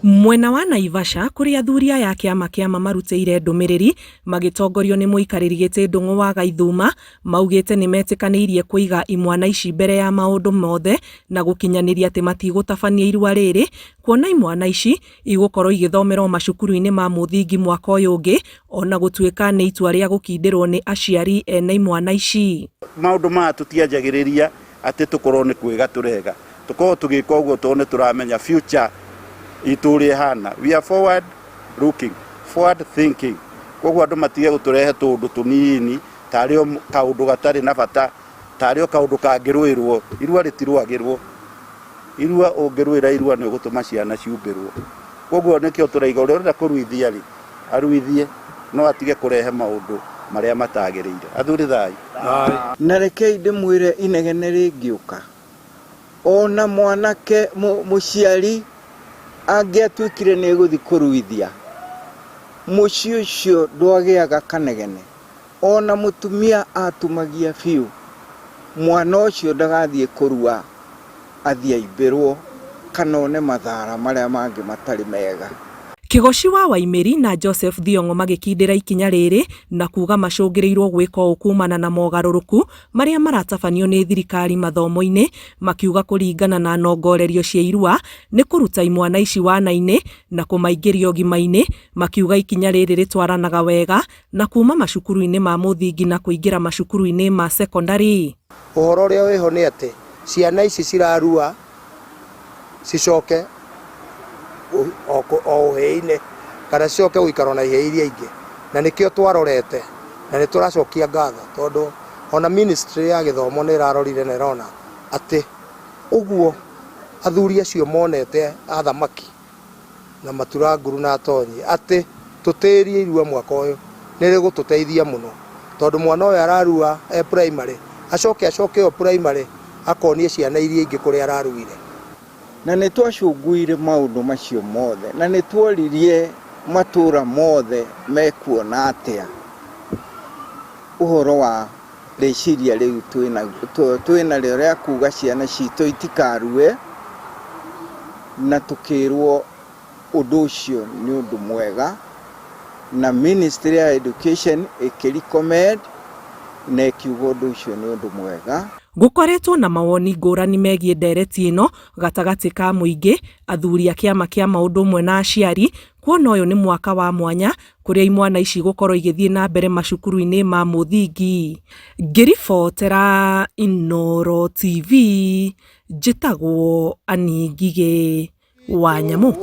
Mwena wa Naivasha kũrĩa athuri aya a kĩama kĩa ma marutĩire ndũmĩrĩri magĩtongorio nĩ mũikarĩri gĩtĩ Ndung'u wa Gaithuma maugĩte nĩmetĩkanĩirie kũiga imwana ici mbere ya maũndũ mothe na gũkinyanĩria atĩ matigũtabania irua rĩrĩ kuona imwana ici igũkorwo igĩthomera o macukuru-inĩ ma mũthingi mwaka ũyũ ũngĩ ona gũtuĩka nĩ itua rĩa gũkindĩrwo nĩ aciari ene imwana ici. Maũndũ maya tũtianjagĩrĩria atĩ tũkorwo nĩ kwĩga tũrega, tũkorwo tũgĩka ũguo tondũ nĩ tũramenya future itũ ũrĩa ĩhana. We are forward looking, forward thinking. Koguo andũ matige gũtũrehe tũũndũ tũnini tarĩ o kaũndũ gatarĩ na bata, tarĩ o kaũndũ kangĩrũĩrwo. Irua rĩtirũagĩrwo. Irua ũngĩrũĩra irua nĩ ũgũtũma ciana ciumbĩrwo. Koguo nĩkĩo tũraiga ũrĩa ũrenda kũruithia rĩ, aruithie no atige kũrehe maũndũ marĩa matagĩrĩire. Athuri thayũ. Na rekei ndĩmwĩre inegene rĩngĩũka, ona mwanake mũciari angĩatuĩkire nĩ egũthiĩ kũruithia, mũciĩ ũcio ndwagĩaga kanegene. Ona mũtumia atumagia biũ, mwana ũcio ndagathiĩ kũrua athiĩ aimbĩrwo kana one mathara marĩa mangĩ matarĩ mega. Kĩgoci wa Waimĩri na Joseph Thiong'o magĩkindĩra ikinya rĩrĩ na kuga macũngĩrĩirwo gwĩka ũũ kumana na mogarũrũku marĩa maratabanio nĩ thirikari mathomo-inĩ, makiuga kũringana na nongorerio cia irua nĩ kũruta imwana ici wana-inĩ na kũmaingĩria ũgima-inĩ, makiuga ikinya rĩrĩ rĩtwaranaga wega na kuma macukuru-inĩ ma mũthingi na kũingĩra macukuru-inĩ ma sekondarĩ. Ũhoro ũrĩa wĩho nĩ atĩ ciana ici cirarua cicoke o ũhĩĩ-inĩ kana cicoke gũikara na ihĩĩ iria ingĩ, na nĩkĩo twarorete na nĩ tũracokia ngatho tondũ ona ministry ya gĩthomo nĩ ĩrarorire na ĩrona atĩ ũguo athuri acio monete athamaki na maturanguru na atonyi atĩ tũtĩrie irua mwaka ũyũ nĩ rĩgũtũteithia mũno tondũ mwana ũyũ ararua e primary acoke acoke o primary akonie ciana iria ingĩ kũrĩa araruire. Na nĩ twacunguire maũndũ macio mothe na nĩ tworirie matũra mothe mekuona atĩa ũhoro wa rĩciria rĩu twĩnarĩo rĩa kuga ciana citũ itikarue, na tũkĩrwo ũndũ ũcio nĩ ũndũ mwega, na Ministry ya Education ĩkĩrecommend na ĩkiuga ũndũ ũcio nĩ ũndũ mwega. Gũkoretwo na mawoni ngũrani megiĩ ndereti ĩno gatagatĩ ka mũingĩ, athuri a kĩama kĩa maũndũ ũmwe na aciari, kuona ũyũ nĩ mwaka wa mwanya kũrĩa imwana ici gũkorwo igĩthiĩ na mbere macukuru-inĩ ma mũthingi. Ngĩribotera Inooro TV, njĩtagwo Annie Ngigĩ wa Nyamũ.